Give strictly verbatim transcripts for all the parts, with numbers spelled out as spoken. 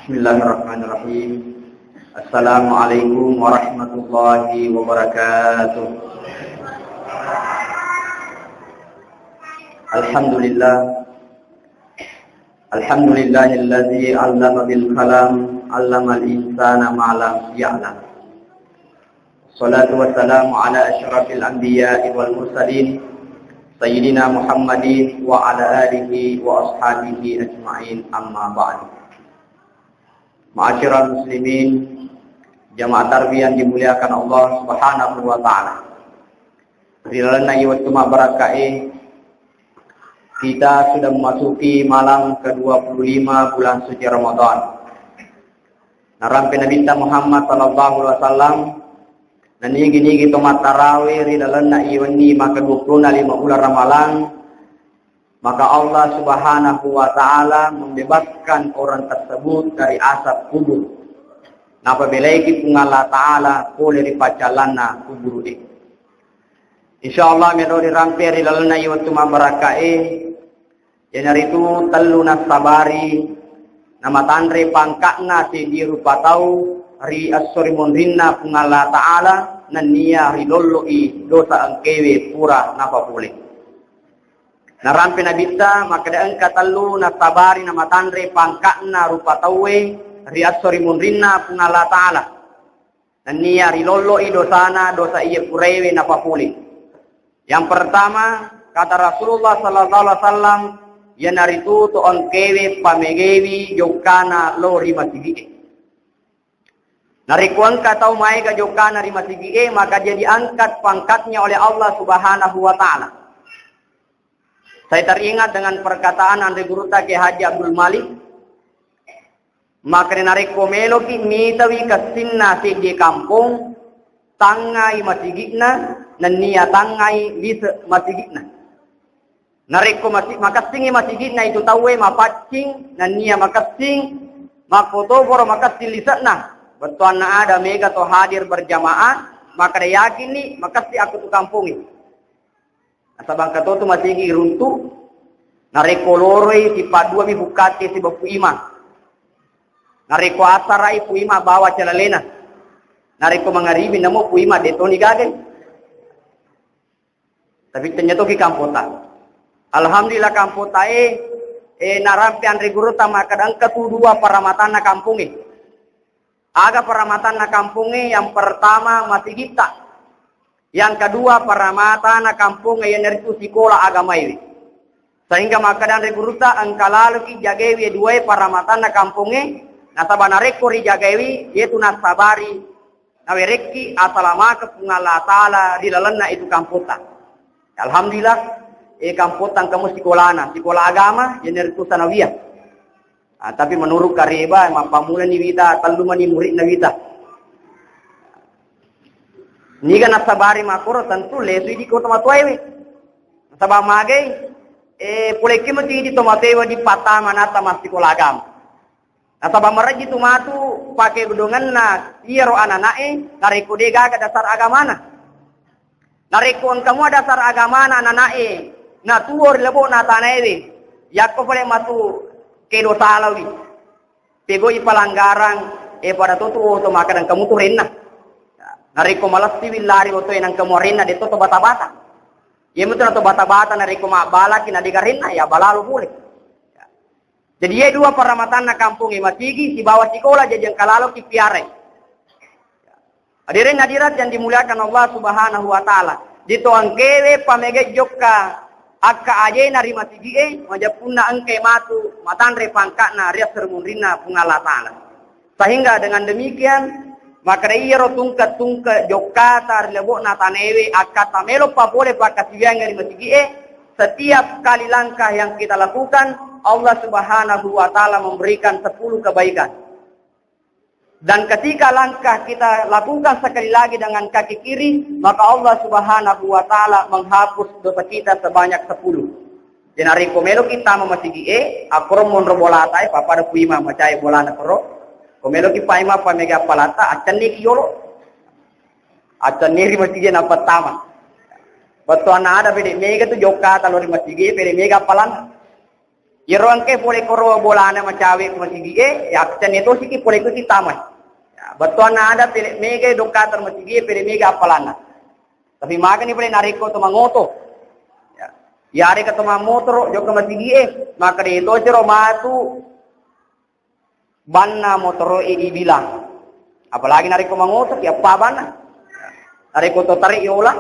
Bismillahirrahmanirrahim. Assalamualaikum warahmatullahi wabarakatuh. Alhamdulillah. Alhamdulillahilladzi 'allama bil qalam, 'allamal insana ma lam ya'lam. Salatu wassalamu ala asyrafil anbiya'i wal mursalin, Sayyidina Muhammadin wa ala alihi wa ashabihi ajma'in, amma ba'du. Ma'asyiral muslimin, jamaah tarwih yang dimuliakan Allah Subhanahu wa Ta'ala. Ri lalenna iye wettu mabbarakkae, kita sudah memasuki malam kedua puluh lima bulan suci Ramadan. Narampe Nabitta Muhammad sallallahu alaihi wasallam, nanigi-nigi to mattarawe ri lalenna iye wenni maka dua puluh lima uleng Ramalang, maka Allah Subhanahu wa Ta'ala membebaskan orang tersebut dari azab kubur. Napabelaiki Puang Allah Ta'ala pole ri paccallanna kuburu e. Insyaallah, melo rirampe ri lalenna iye wettu mabbarakkae, iyanaritu tellu nassabari namatanre pangka'na seddi rupa tau ri esso ri monrinna Puang Allah Ta'ala, nennia rilollo'i dosa engkewe pura napapole. Narampe Nabitta makkeda engka tellu nassabari namatanre pangka'na rupa tauwe ri esso ri monrinna Puang Allah Ta'ala, nennia rilollo'i dosana, dosa iye puraewe napapole. Yang pertama, kata Rasulullah sallallahu alaihi wasallam, iyanaritu to engkewe pamegewi jokkana lo ri masigi'e. Narekko engka tau maega jokkana ri masigi'e, maka dia diangkat pangkatnya oleh Allah Subhanahu wa Ta'ala. Saya teringat dengan perkataan Anre Guruta Kiai Haji Abdul Malik, makkeda narekko meloki mitawi kessinna seddi kampong, tangngai masigi'na, nennia tangngai lise' masigi'na. Narekko masi-, makessingngi masigi'na itu tauwe mapaccing, nennia makessing, makkotoparo makessing lise'na. Bettuanna ada mega to hadir berjamaah, makkeda yakinni makessing akko tu kampongnge. Nasaba engka to tu masigi runtu, narekko loroi sipaddua mi bukkate siba Pu Imang. Narekko asarai Pu Imang bawa calalena. Narekko mangaribi namo Pu Imang de' toni gagai. Tapi tenya toki kampota. Alhamdulillah kampota e, e, narampe Anre Guruta makkeda engka tu dua paramatanna kampongnge. Aga paramatanna kampongnge? Yang pertama masigitta. Yang kedua paramatanna kampongnge iyanaritu sikola agamaewe. Sehingga makkeda Anre Guruta engka laloki jagaiwi duae paramatanna kampongnge, nasaba narekko rijagaiwi, iyetu nassabari nawerekki asalamakeng Puang Allah Ta'ala ri lalenna itu kampota. Alhamdulillah, e kampota engka mo sikolana, sikola agama, iyanaritu sanawiyah. Ah, tapi menurut kareba, mappammulani wita, tellu mani muridna wita. Niga nassabari makkoro, tentu lesui di kota matuaewe. Nasaba magai, eh, polekki mesti di tomatoewe di patama nata massikola agama. Nasaba marejji tu matu pake bedongenna iyaro anana'e, narekko de gaga dasar agamana. Narekko engka mua dasar agamana anana'e, natuo ri lebo'na tanaewe, yakko pale matu kedo salawi, pegoi palanggarang, e pada to tuo to makkeda engka mutu renna. Narekko malessiwi lari otoe nengka mua renna, de to to bata-bata. Iya mutu na to bata-bata narekko mabbalaki na de garenna, ya balalo pole. Jadi, iye dua paramatanna kampongnge, masigi sibawa sikola, jaji engka laloki piarai. Hadirin hadirat yang dimuliakan Allah Subhanahu wa Ta'ala, di toangkewe pamegejjokka akka ajena ri masigi'e, majeppunna engkai matu matanre pangka'na ri assermunrinna Puang Allah Ta'ala. Sehingga dengan demikian, makkeda iyaro tungke-tungke jokkata ri lebo'na tanaewe, akkata melo papole pakkasiwiangnge ri masigi'e, setiap kali langkah yang kita lakukan, Allah Subhanahu wa Ta'ala memberikan sepuluh kebaikan. Dan ketika langkah kita lakukan sekali lagi dengan kaki kiri, maka Allah Subhanahu wa Ta'ala menghapus dosa kita sebanyak sepuluh. Jadi, narekko meloki tama masigi'e, akkoro monro bolata e, pappada Pu Imang macai bolana koro. Ko meloki Pu Imang pamega palata, accenniki yolo. Accenni ri masigi'e nappa tama. Bettuanna ada pede mega tu jokkata lo ri masigi'e, pede mega palana. Iyaro engkae pole koro bolana macawe ko masigi'e, ya, absenni tosiki pole ko sitamai. Ya, bettuanna ada pede' megai dokkater masigi'e, pede' mega appalanna. Tapi magani pole narekko to mangoto. Ya. Yarega to mammotoro jokka masigi'e, maka de' to jero matu banna motoro'e ibilang. Apalagi narekko mangoto ki, appa banna. Narekko to tarik yola,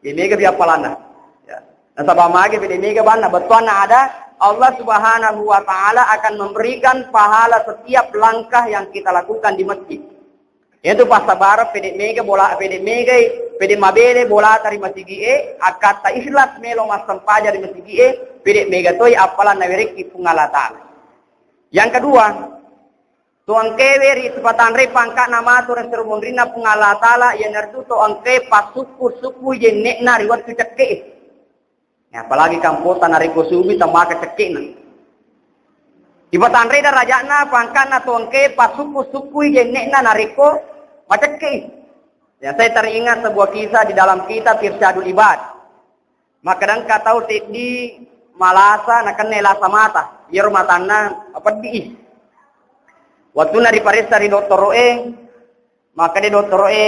ya mega pi appalanna. Ya. Nasaba mage pede' mega banna, bettuanna ada Allah Subhanahu wa Ta'ala akan memberikan pahala setiap langkah yang kita lakukan di masjid. Itu passabareng pede' mega bola, pede' megai, pede' mabele bolata ri masigi'e, akkatta ikhlas melo massempajang ri masigi'e, pede' mega toi appalang nawerekki Puang Allah Ta'ala. Yang kedua, to engkaewe ri patanre pangka'na matu ri esso ri munrinna Puang Allah Ta'ala, iyanaritu to engkae passukku-sukku jenne'na ri wettu cekke'e. Ya, apalagi kampota narekko subuh tamaka cekke'na. Ipatanre daraja'na pangka'na to engkae passukku-sukkui jenne'na narekko macekke'i. Ya, saya teringat sebuah kisah di dalam kitab Irsyadul Ibad. Makkeda engka tau seddi malasa nakenna lasa mata, iyaro matanna mapeddi'i. Wettunna riparessa ri dottoro'e, makkeda dottoro'e,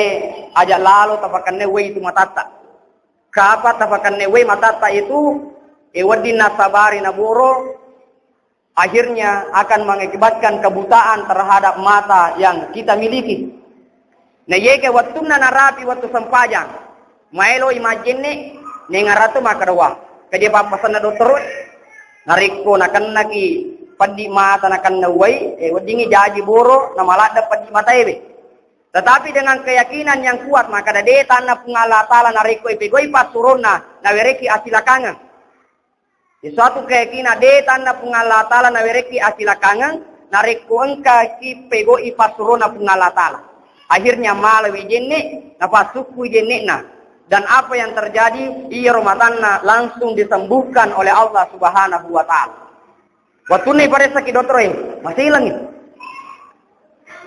"Aja' lalo tapakenna uwai itu matatta. Kapa tapakenna uwai matatta itu, e, wedding nasabari naboro, akhirnya akan mengakibatkan kebutaan terhadap mata yang kita miliki." Na iyae wettunna narapi wettu sempajang, maeloi majjenne', nengarato makkeda, "Wah, kedia pappasenna dottoro'e? Narekko nakennaki peddi mata nakenna uwai, e, weddingngi jaji boro namaladde' peddi mataewe." Tetapi dengan keyakinan yang kuat, makkeda de' tanna Puang Allah Ta'ala narekko ipegau'i passuronna, nawerekki asilakangeng. Di suatu keyakinan, de' tanna Puang Allah Ta'ala nawerekki asilakangeng, narekko engkaki pegau'i passuronna Puang Allah Ta'ala. Akhirnya malawi jenne', napassukkui jenne'na. Dan apa yang terjadi, iyaro matanna langsung disembuhkan oleh Allah Subhanahu wa Ta'ala. Wettunna iparessaki dottoro'e, masilengngi.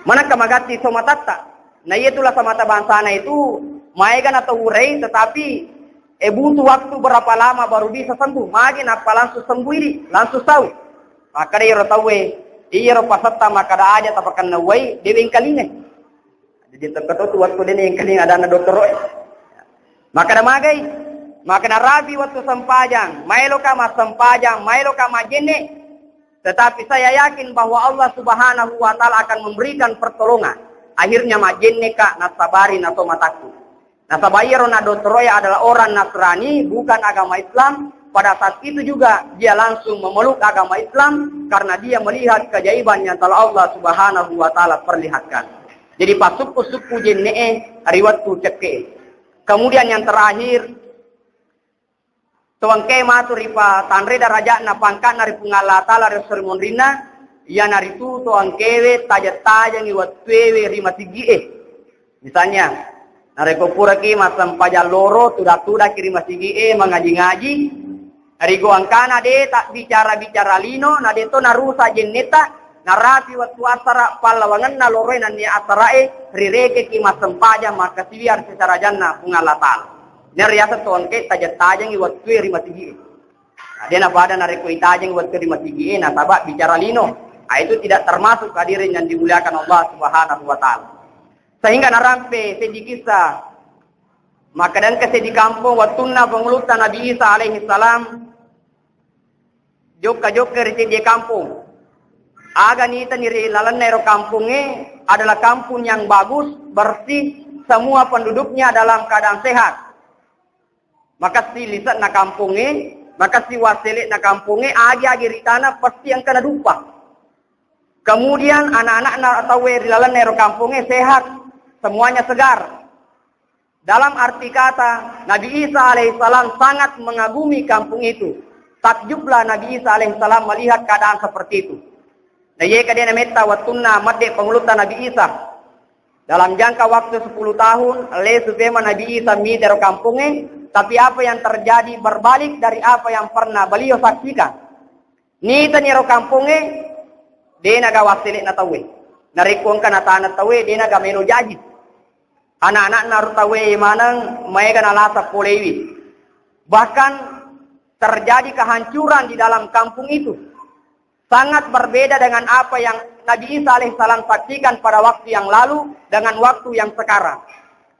Manakka magatti so matatta. Na iya tu lasa mata bangsana itu maega nataurai, tetapi, e, butuh waktu berapa lama baru bisa sembuh. Magi nappa langsung sembuh ini, langsung sau. Makkeda iyaro tauwe, iyaro pasetta makkeda aja' tapakenna uwai, de' wengkalingai. Jadi, tekka to tu wettu de' nengkalinga adanna dottoro'e. Makkeda magai, makkeda narapi wettu sempajang, maeloka massempajang, maeloka majjenne', tetapi saya yakin bahwa Allah Subhanahu wa Ta'ala akan memberikan pertolongan. Akhirnya majjenne'ka, nasabari nato matakku. Nasaba iyaro na dottoro'e adalah orang Nasrani, bukan agama Islam. Pada saat itu juga dia langsung memeluk agama Islam karena dia melihat keajaiban yang telah Allah Subhanahu wa Ta'ala perlihatkan. Jadi, passukku-sukku jenne'e ri wettu cekke'e. Kemudian yang terakhir, to engkae matu ripatanre daraja'na pangka'na ri Puang Allah Ta'ala ri esso ri munrinna, iyanaritu to engkaewe taja-tajangi wettuewe ri masigi'e. Misalnya, narekko puraki massempajang loro, tuda-tudaki ri masigi'e mangaji-ngaji, rigo engkana de' tabbicara-bicara lino, na de' to narusa jenneta, narapi wettu asara pallawangenna loroe nennia asarae, rirekeki massempajang makkasiwiang ri sesarajanna Puang Allah Ta'ala. Nariaseng to engkae taja-tajangi wettue ri masigi'e. Nah, de' napada narekko itajangi wettu ri masigi'e nasaba bicara lino. Ah, itu tidak termasuk hadirin yang dimuliakan Allah Subhanahu wa Ta'ala. Sehingga narampe seddi kisah. Makkeda engka seddi kampong wettunna pangulutta Nabi Isa alaihi salam jokka-jokka ri seddi kampong. Aga nitani ri lalenna ero kampongnge adalah kampung yang bagus, bersih, semua penduduknya dalam keadaan sehat. Makessing lise'na kampongnge, makessing wassele'na kampongnge, agi-agi ri tana pasti engka naduppa. Kemudian anak-anakna tauwe ri lalenna ero kampongnge sehat, semuanya segar. Dalam arti kata, Nabi Isa alaihissalam sangat mengagumi kampung itu. Takjublah Nabi Isa alaihissalam melihat keadaan seperti itu. Na iye kade nametta wettunna medde pangulutta Nabi Isa. Dalam jangka waktu sepuluh tahun, lesu pema Nabi Isa mita ero kampongnge, tapi apa yang terjadi berbalik dari apa yang pernah beliau saksikan. Nitani ero kampongnge, de naga wassele'na tauwe. Narekko engka natana tauwe, de naga melo jaji. Anak-anakna ro tauwe maneng maega nalasa polewi. Bahkan terjadi kehancuran di dalam kampung itu. Sangat berbeda dengan apa yang Nabi Isa alaihissalam saksikan pada waktu yang lalu dengan waktu yang sekarang.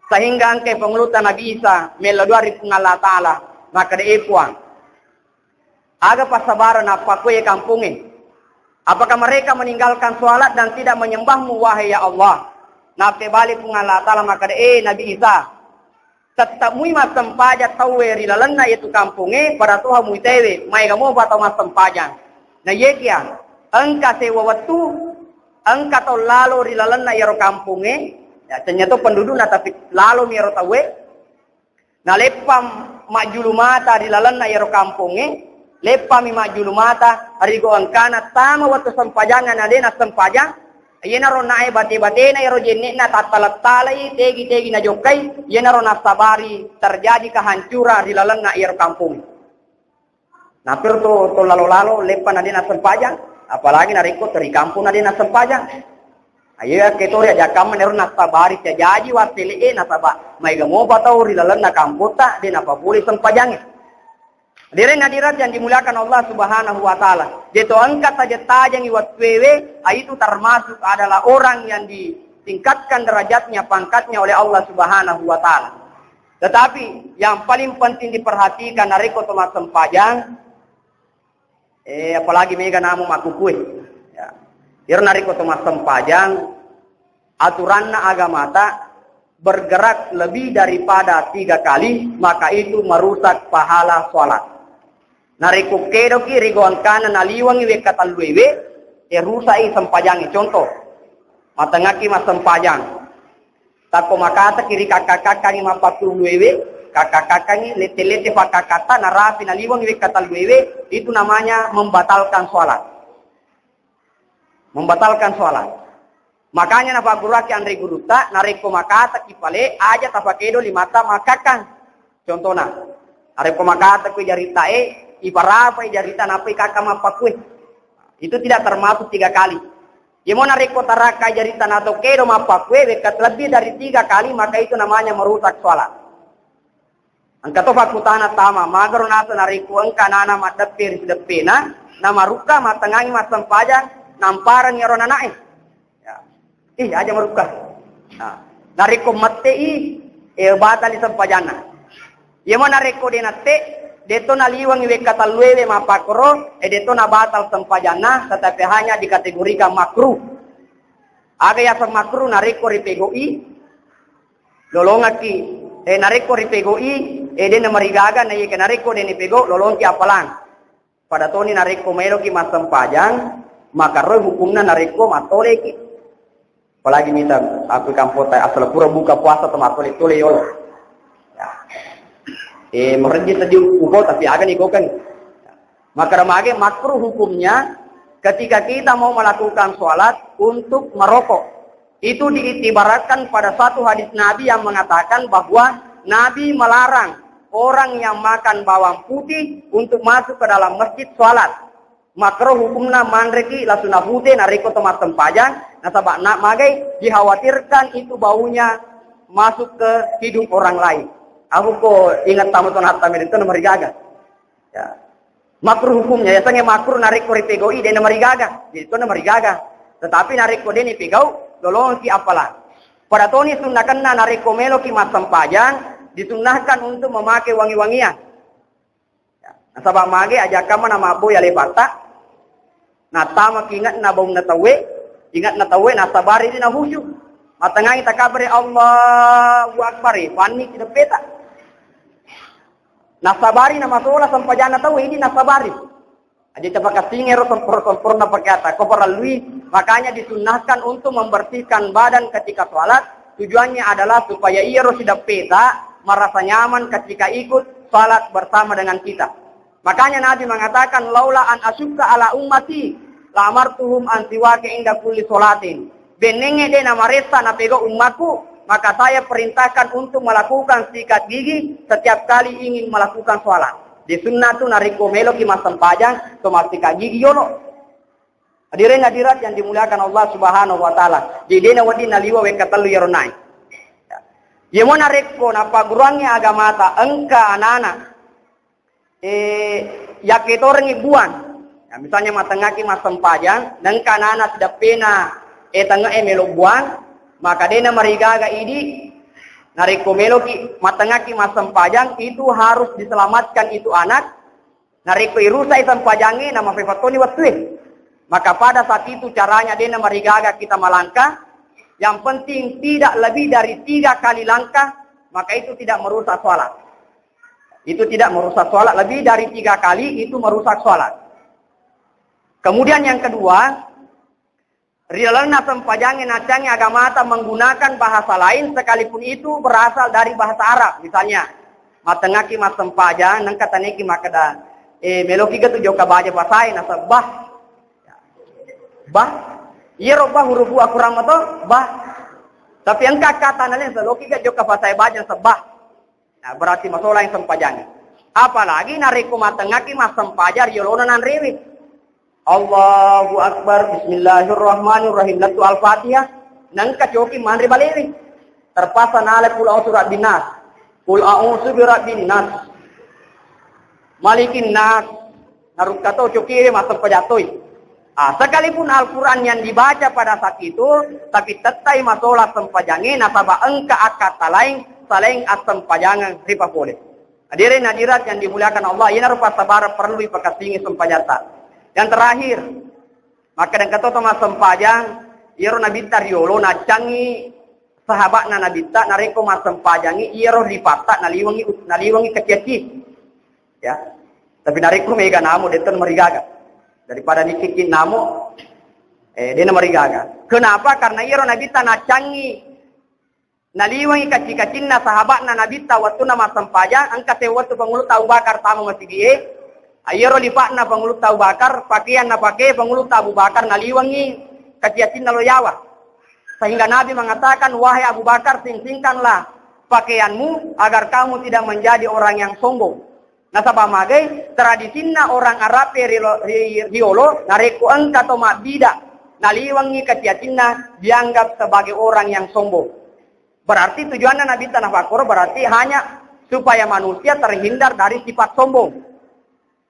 Sehingga engka pangulutta Nabi Isa mello doa ri Puang Allah Ta'ala, makkeda, "E Puang, aga passabareng nappakkue kampongnge? Apakah mereka meninggalkan sholat dan tidak menyembahmu, wahai ya Allah?" Nappebali Puang Allah Ta'ala makkeda, "E Nabi Isa, tette' mui massempajang tauwe ri lalenna iyatu kampongnge, pada toha mui tewe, maega mopa tau massempajang. Na iyekia, engka sewwa wettu, engka tau lalo ri lalenna iyaro kampongnge, ya, tennia to pendudukna, tapi lalomi iyaro tauwe, naleppa majjulu mata ri lalenna iyaro kampongnge, leppami majjulu mata, rigo engkana tama wettu sempajangnge na de' nassempajang, iyanaro nae bate-batena iyaro jenne'na tattala-talai, tegi-tegi najokkai, iyanaro nassabari terjadi kehancuran ri lalenna iyaro kampong." Napiro to, to lalo-lalo leppa na de' nassempajang, apalagi narekko to ri kampong na de' nassempajang. Ayo, yakke to ri ajakkamma nero nassabari, jaji wassele'e, nasaba maega mopa tau ri lalenna kampotta de' napapole sempajangnge. Hadirin hadirat yang dimuliakan Allah Subhanahu wa Ta'ala, de' to engka tajeng-tajengi wettuewe, itu termasuk adalah orang yang ditingkatkan derajatnya, pangkatnya oleh Allah Subhanahu wa Ta'ala. Tetapi yang paling penting diperhatikan, narekko to massempajang, eh, apalagi mega namu makkukue. Ya. Iyaro narekko to massempajang, aturanna agamata, bergerak lebih daripada tiga kali, maka itu merusak pahala sholat. Narekko kedoki rigo engkana naliwangi wekka telluewe, e, rusai sempajangnge. Contoh, matengngaki massempajang. Takko makataki ri kakka-kakkangi mappattulluewe, kakka-kakkangi lette-lette pakkakkatta, narapi naliwangi wekka telluewe, itu namanya membatalkan sholat. Membatalkan sholat. Makanya napagguruaki anre gurutta, narekko makataki pale, aja tapakedo limatta makkakkang. Contohna, narekko makataki jarittae, iparapai jarita nappai kakka mappakkue. Itu tidak termasuk tiga kali. Iyamo narekko tarakka jarita nato kedo mappakkue, wekka lebih dari tiga kali, maka itu namanya merusak sholat. Engka to fakkutana tama, magaro naseng narekko engka anana maddeppe ri sideppena, namarukka mattengngangi massempajang, namparengngi ero anana'e. Ya. Ih, aja marukka. Nah, narekko mette i, e, batali sempajanna. Iyamo narekko de' natte, de' to naliwangi wekka telluewe mappakkoro, e, de' to nabatal sempajanna, tetapi hanya dikategorikan makruh. Aga yaseng makruh? Narekko ripegoi, lolongekki, eh, narekko ripegoi, eh, de' namarigaga, na iyakiya narekko de' nipego, lolongki appalang. Pada toni narekko maeloki massempajang, makaroi hukumna narekko mattoleki. Apalagi mita aku kampota, asal pura buka puasa to mattole-tole yolo. Ya. Eh, merejji tadi uko, tapi aga ni kokeng. Maka mage makruh hukumnya ketika kita mau melakukan sholat untuk merokok. Itu diitibaratkan pada satu hadis Nabi yang mengatakan bahwa Nabi melarang orang yang makan bawang putih untuk masuk ke dalam masjid sholat. Makruh hukumna manreki lasu nafute narekko to massempajang, nasaba na magai dikhawatirkan itu baunya masuk ke hidung orang lain. Aku ko ingat tamu tonata itu namarigaga. Ya. Makruh hukumnya, yasengnge makruh narekko ripegau'i, de' namarigaga. Jadi, to namarigaga. Tetapi narekko de' nipegau, lolongki appalang. Pada toni sunnakenna narekko meloki massempajang, disunnahkan untuk memakai wangi-wangian. Ya. Nasaba mage ajakkamma namabboi alepatta, nattama ki inge'na baunna tauwe, inge'na tauwe, nasabari ri nahusu. Matengngangi takabbere, Allahu Akbar, panni ki deppeta. Nasabari namasola sempajanna tau ini nasabari. Aja tapakassinge ro sempor-, semporna pakeata. Ko parellui, makanya disunnahkan untuk membersihkan badan ketika sholat. Tujuannya adalah supaya iyaro sideppeta merasa nyaman ketika ikut sholat bersama dengan kita. Makanya Nabi mengatakan, "Laula an asyukka ala ummati, la amartuhum an siwaki inda kulli sholatin." Bennengnge de' namaressa napegau ummaku, maka saya perintahkan untuk melakukan sikat gigi setiap kali ingin melakukan sholat. Di sunnah tu narekko meloki massempajang, to massikat gigi yolo. Hadirin hadirat yang dimuliakan Allah Subhanahu wa Ta'ala. Jadi de' nawedding naliwa wekka tellu iyaro nai. Iyamo narekko napagguruangngi agamata engka anana, eh, yakketorengngi buang. Nah, misalnya matengngaki massempajang, nengka nana sideppena e tange'e melo buang, maka dena marigaga idi, narekko meloki matengngaki massempajang, itu harus diselamatkan itu anak. Narekko irusai sempajangnge, namafai fattoni wettue. Maka pada saat itu caranya dena marigaga kita melangkah, yang penting tidak lebih dari tiga kali langkah, maka itu tidak merusak sholat. Itu tidak merusak sholat, lebih dari tiga kali itu merusak sholat. Kemudian yang kedua, ri lalenna sempajangnge nacangi agamata menggunakan bahasa lain sekalipun itu berasal dari bahasa Arab. Misalnya, matengngaki massempajang, nengka taneki makkeda, eh, meloki ga tu jokka baja basae, nasaba bah. Bah. Iyaro bah huruf Al-Quran mato, bah. Tapi engka kata naleng, seloki ga jokka basae baja, nasaba bah. Nah, berarti masolang sempajangnge. Apalagi narekko matengngaki massempajang ri yolona nanrewe. Allahu Akbar, Bismillahirrahmanirrahim, lettu Al-Fatihah, nengka coki manre balewe. Terpaksa nala kul a'udzu birabbin nas. Kul a'udzu birabbin nas. Malikin nas. Narukka to coki massempajang toi. Ah, sekalipun Al-Quran yang dibaca pada saat itu, tapi tettai masolang sempajangnge nasaba engka akkata lain selain assempajangeng ripapole. Hadirin hadirat yang dimuliakan Allah, iyanaro passabareng perlu ipakassingi sempajatta. Yang terakhir, makkeda engka to massempajang, iyaro Nabitta riolo nacangi sahaba'na Nabitta, narekko massempajangngi iyaro ripatta naliwengi, naliwengi kacci-kacci. Ya. Tapi narekko mega namo, de'to marigaga. Daripada nikiki namo, eh, dena marigaga. Kenapa? Karena iyaro Nabitta nacangi naliwengi kacci-kaccinna sahaba'na Nabitta wettunna massempajang, engka sewwa wettu Pangulutta Abu Bakar tama masigi'e. Iyaro lipa'na Pangulutta Abu Bakar, pakeang napake Pangulutta Abu Bakar naliwengi kacci-kaccinna lo yawa. Sehingga Nabi mengatakan, "Wahai Abu Bakar, sing-singkanlah pakaianmu agar kamu tidak menjadi orang yang sombong." Nasaba magai tradisinna orang Arab e ri lo-, ri-, riolo, narekko engka to mabbida naliwengi kacci-kaccinna dianggap sebagai orang yang sombong. Berarti tujuanna Nabitta nafakkoro berarti hanya supaya manusia terhindar dari sifat sombong.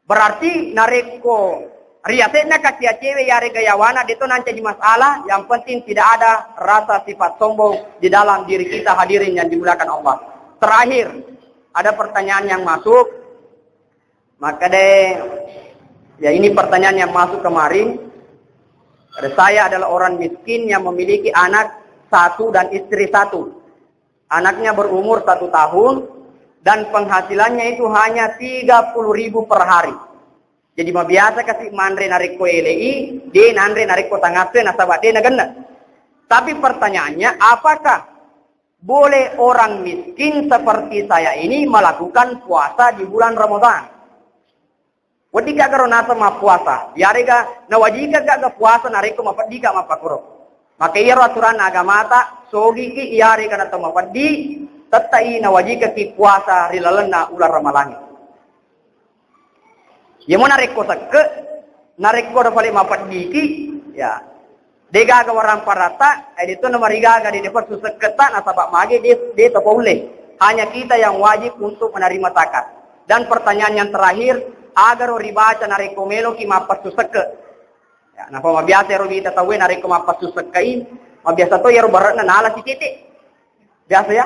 Berarti narekko ri ase'na kacci-kacciwe yarega yawana, de'to nancaji masalah, yang penting tidak ada rasa sifat sombong di dalam diri kita, hadirin yang dimuliakan Allah. Terakhir, ada pertanyaan yang masuk, maka deh, ya ini pertanyaan yang masuk kemarin. Ada, saya adalah orang miskin yang memiliki anak satu dan istri satu. Anaknya berumur satu tahun dan penghasilannya itu hanya tiga puluh ribu per hari. Jadi mabiasa kasi manre narekko elei, de nanre narekko tangasse nasaba de nagenna. Tapi pertanyaannya, apakah boleh orang miskin seperti saya ini melakukan puasa di bulan Ramadan? Weddikka garo naseng mappuasa, yarega nawajikekka ga puasa narekko mapeddika mappakuro. Maka iyaro aturanna agamata, sogiki iyarega na tau mapeddi, tettai nawajikekki puasa ri lalenna uleng Ramalangnge. Yemo narekko sekke, narekko da pale mapeddiki, ya, degaga waramparatta, eh, de'to namarigaga de, de passu sekketta, nasaba mage de, de tapaulle. Hanya kita yang wajib untuk menerima zakat. Dan pertanyaan yang terakhir, agaro ribaca narekko meloki mappassu sekke. Ya, napa mabiasa ero wita tauwe narekko mappassu sekkai, mabiasa to iyaro bare'na nala sicete. Biasa ya.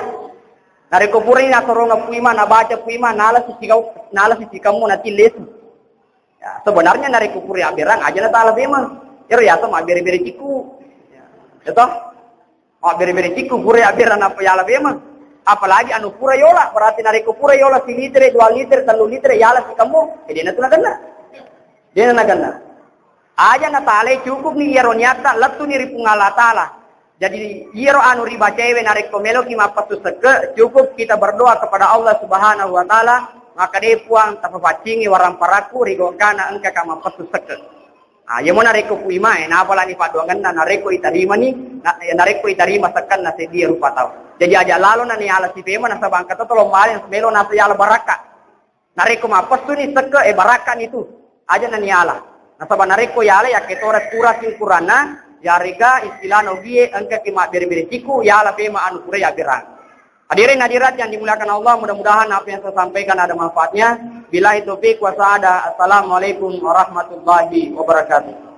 Narekko purai nasorongeng puima, nabaca puima, nala sicikau, nala sicikemmu nati lesu. Ya, sebenarnya narekko pura abberang aja na tala pemeng. Ero yaseng mabbere-bere cikku. Ya toh? Mabbere-bere cikku pura abberang nappa yala pemeng. Apalagi anu pura yola, berarti narekko pura yola silitere, dua litere, tellu litere, yala sikemmu, eh, dena tu nagenna. Dena nagenna. Aja na tale cukup ni iyaro niatta lettu ni ri Puang Allah Taala. Jadi, iyaro anu ribacaewe narekko meloki mappassu sekke, cukup kita berdoa kepada Allah Subhanahu wa Taala, maka de Puang tapapaccingi waramparakku ri gongkana engkaka mappassu sekke. Ah, yemo narekko puimae, napalani paddoangenna, narekko itarimani, na-, narekko itarima sekkenna seddie rupa tau. Jadi aja lalo na niala sipema nasaba engka to tolong male melo nasa yala barakka. Narekko mappessuni sekke, eh, barakkani tu. Aja na niala. Nasaba narekko yala, yakke tore kurasi ukuranna, yarega istilahna ogie engkaki mabbere-bere cikku, yala pema anu pura yabberang. Hadirin hadirat yang dimuliakan Allah, mudah-mudahan apa yang saya sampaikan ada manfaatnya. Billahi taufiq wa sa'adah. Assalamualaikum warahmatullahi wabarakatuh.